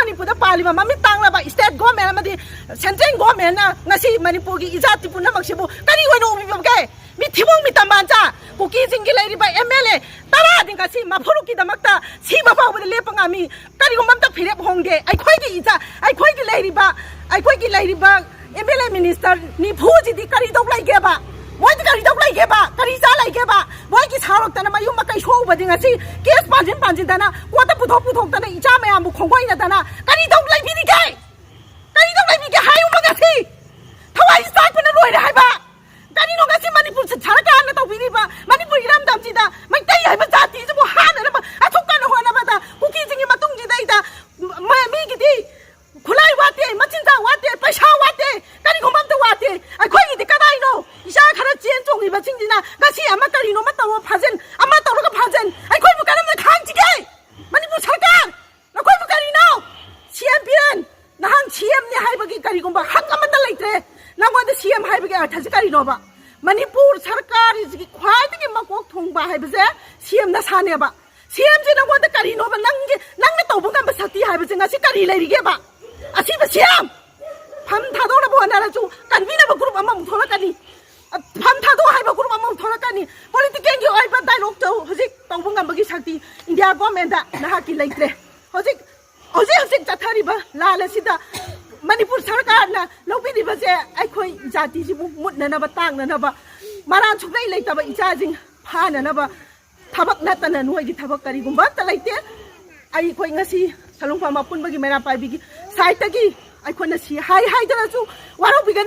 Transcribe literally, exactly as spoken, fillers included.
ꯃꯅꯤꯄꯨꯔꯗ ꯄꯥꯜꯂꯤꯕ ꯃꯃꯤꯠ ꯇꯥꯡꯂꯕ state government ꯑꯃꯗꯤ central governmentꯅ ꯉꯁꯤ ꯃꯅꯤꯄꯨꯔꯒꯤ ꯏꯖꯥꯇꯤ ꯄꯨꯝꯅꯃꯛꯁꯤꯕꯨ ꯀꯔꯤ ꯑꯣꯏꯅ ꯎꯕꯤꯕꯒꯦ? ꯃꯤ ꯊꯤꯕꯣꯡ ꯃꯤꯇꯝ ꯃꯥꯟꯖꯥ, ꯀꯨꯀꯤꯁꯤꯡꯒꯤ ꯂꯩꯔꯤꯕ MLA ꯇꯔꯥꯗꯤ ꯉꯁꯤ ꯃꯐꯨꯔꯨꯞꯀꯤꯗꯃꯛꯇ ꯁꯤꯕ ꯐꯥꯎꯕꯗ ꯂꯦꯞꯄ ꯉꯝꯃꯤ꯫ ꯀꯔꯤꯒꯨꯝꯕ ꯑꯝꯇ ꯐꯤꯔꯦꯞ ꯍꯣꯡꯗꯦ꯫ ꯑꯩꯈꯣꯏꯒꯤ ꯏꯖꯥ-, ꯑꯩꯈꯣꯏꯒꯤ ꯂꯩꯔꯤꯕ, ꯑꯩꯈꯣꯏꯒꯤ ꯂꯩꯔꯤꯕ MLA minister ꯅꯤꯐꯨꯁꯤꯗꯤ ꯀꯔꯤ ꯇꯧ ꯂꯩꯒꯦꯕ? ꯃꯣꯏꯗꯤ ꯀꯔꯤ ꯇꯧ ꯂꯩꯒꯦꯕ? ꯀꯔꯤ ꯆꯥ ꯂꯩꯒꯦꯕ? ꯃꯣꯏꯒꯤ ꯁꯥꯎꯔꯛꯇꯅ ꯃꯌꯨꯝ ꯃꯀꯩ ꯁꯣꯛꯎꯕꯗꯤ ꯉꯁꯤ case ꯄꯥꯟꯁꯤꯟ ꯄꯥꯟꯁꯤꯟꯗꯅ courtꯇ ꯄꯨꯊꯣꯛ ꯄꯨꯊꯣꯛꯇꯅ ꯏꯆꯥ ꯃꯌꯥꯝꯕꯨ ꯈꯣꯡꯒꯣꯏꯅꯗꯅ ꯀꯔꯤ ꯇꯧ ꯂꯩꯕꯤꯔꯤꯒꯦ? ꯀꯔꯤ ꯇꯧ ꯂꯩꯕꯤꯒꯦ ꯍꯥꯏꯌꯨꯕ ꯉꯁꯤ? ꯊꯋꯥꯏꯁꯤ ꯆꯥꯛꯄꯅ ꯂꯣꯏꯔꯦ ꯍꯥꯏꯕ꯫ ꯀꯔꯤꯅꯣ ꯉꯁꯤ ꯃꯅꯤꯄꯨꯔ ꯁꯔꯀꯥꯔꯅ ꯇꯧꯕꯤꯔꯤꯕ, ꯃꯅꯤꯄꯨꯔ ꯏꯔꯝꯗꯝꯁꯤꯗ ꯃꯩꯇꯩ ꯍꯥꯏꯕ ꯖꯥꯇꯤꯁꯤꯕꯨ ꯍꯥꯠꯅꯅꯕ ꯑꯁꯨꯛ ꯀꯟꯅ ꯍꯣꯠꯅꯕꯗ ꯀꯨꯀꯤꯁꯤꯡꯒꯤ ꯃꯇꯨꯡꯁꯤꯗꯩꯗ ꯃ-, ꯃꯤꯒꯤꯗꯤ ꯈꯨꯠꯂꯥꯏ ꯋꯥꯠꯇꯦ, ꯃꯆꯤꯟꯖꯥꯛ ꯋꯥꯠꯇꯦ, ꯄꯩꯁꯥ ꯋꯥꯠꯇꯦ, ꯀꯔꯤꯒꯨꯝꯕ ꯑꯝꯇ ꯋꯥꯠꯇꯦ꯫ ꯑꯩꯈꯣꯏꯒꯤꯗꯤ ꯀꯗꯥꯏꯅꯣ? ꯏꯆꯥ ꯈꯔ ꯆꯦꯟ ꯆꯣꯡꯉꯤꯕꯁꯤꯡꯁꯤꯅ ꯉꯁꯤ ꯑꯃ ꯀꯔꯤꯅꯣ ꯑꯃ ꯇꯧꯔ ꯐꯥꯖꯤꯟ, ꯑꯃ ꯇꯧꯔꯒ ꯐꯥꯖꯤꯟ꯫ ꯑꯩꯈꯣꯏꯕꯨ ꯀꯔꯝꯅ ꯈꯥꯡꯁꯤꯒꯦ? ꯃꯅꯤꯄꯨꯔ ꯁꯔꯀꯥꯔ, ꯅꯈꯣꯏꯕꯨ ꯀꯔꯤꯅꯣ? CM ꯕꯤꯔꯦꯟ, ꯅꯍꯥꯛ CMꯅꯤ ꯍꯥꯏꯕꯒꯤ ꯀꯔꯤꯒꯨꯝꯕ ꯍꯛ ꯑꯃꯠꯇ ꯂꯩꯇ꯭ꯔꯦ꯫ ꯅꯪꯉꯣꯟꯗ CM ꯍꯥꯏꯕꯒꯤ ꯑꯔꯊꯁꯤ ꯀꯔꯤꯅꯣꯕ? ꯃꯅꯤꯄꯨꯔ ꯁꯔꯀꯥꯔꯁꯤꯒꯤ ꯈ꯭ꯋꯥꯏꯗꯒꯤ ꯃꯀꯣꯛ ꯊꯣꯡꯕ ꯍꯥꯏꯕꯁꯦ CM ꯅꯁꯥꯅꯦꯕ꯫ CMꯁꯦ ꯅꯪꯉꯣꯟꯗ ꯀꯔꯤꯅꯣꯕ? ꯅꯪꯒꯤ, ꯅꯪꯅ ꯇꯧꯕ ꯉꯝꯕ ꯁꯛꯇꯤ ꯍꯥꯏꯕꯁꯦ ꯉꯁꯤ ꯀꯔꯤ ꯂꯩꯔꯤꯒꯦꯕ? ꯑꯁꯤꯕ CM! ꯐꯝ ꯊꯥꯗꯣꯛꯅꯕ ꯍꯣꯠꯅꯔꯁꯨ ꯀꯟꯕꯤꯅꯕ group ꯑꯃꯃꯨꯛ ꯊꯣꯛꯂꯛꯀꯅꯤ꯫ ꯐꯝ ꯊꯥꯗꯣꯛ ꯍꯥꯏꯕ group ꯑꯃꯃꯨꯛ ꯊꯣꯛꯂꯛꯀꯅꯤ꯫ Politicalꯒꯤ ꯑꯣꯏꯕ dialogue ꯇꯧ ꯍꯧꯖꯤꯛ ꯇꯧꯕ ꯉꯝꯕꯒꯤ ꯁꯛꯇꯤ India governmentꯗ ꯅꯍꯥꯛꯀꯤ ꯂꯩꯇ꯭ꯔꯦ꯫ ꯍꯧꯖꯤꯛ, ꯍꯧꯖꯤꯛ ꯍꯧꯖꯤꯛ ꯆꯠꯊꯔꯤꯕ ꯂꯥꯟ ꯑꯁꯤꯗ ꯃꯅꯤꯄꯨꯔ ꯁꯔꯀꯥꯔꯅ ꯂꯧꯕꯤꯔꯤꯕꯁꯦ ꯑꯩꯈꯣꯏ ꯖꯥꯇꯤꯁꯤꯕꯨ ꯃꯨꯠꯅꯅꯕ, ꯇꯥꯛꯅꯅꯕ, ꯃꯔꯥꯜ ꯁꯨꯛꯂꯩ ꯂꯩꯇꯕ ꯏꯆꯥꯁꯤꯡ ꯐꯥꯅꯅꯕ ꯊꯕꯛ ꯅꯠꯇꯅ ꯅꯣꯏꯒꯤ ꯊꯕꯛ ꯀꯔꯤꯒꯨꯝꯕ ꯑꯝꯇ ꯂꯩꯇꯦ꯫ ꯑꯩꯈꯣꯏ ꯉꯁꯤ ꯁꯂꯨꯡꯐꯝ ꯑꯄꯨꯟꯕꯒꯤ ꯃꯩꯔꯥ ꯄꯥꯏꯕꯤꯒꯤ sideꯇꯒꯤ ꯑꯩꯈꯣꯏꯅ ꯁꯤ ꯍꯥꯏ ꯍꯥꯏꯗꯅꯁꯨ ꯋꯥꯔꯧꯕꯤꯒꯅꯨ꯫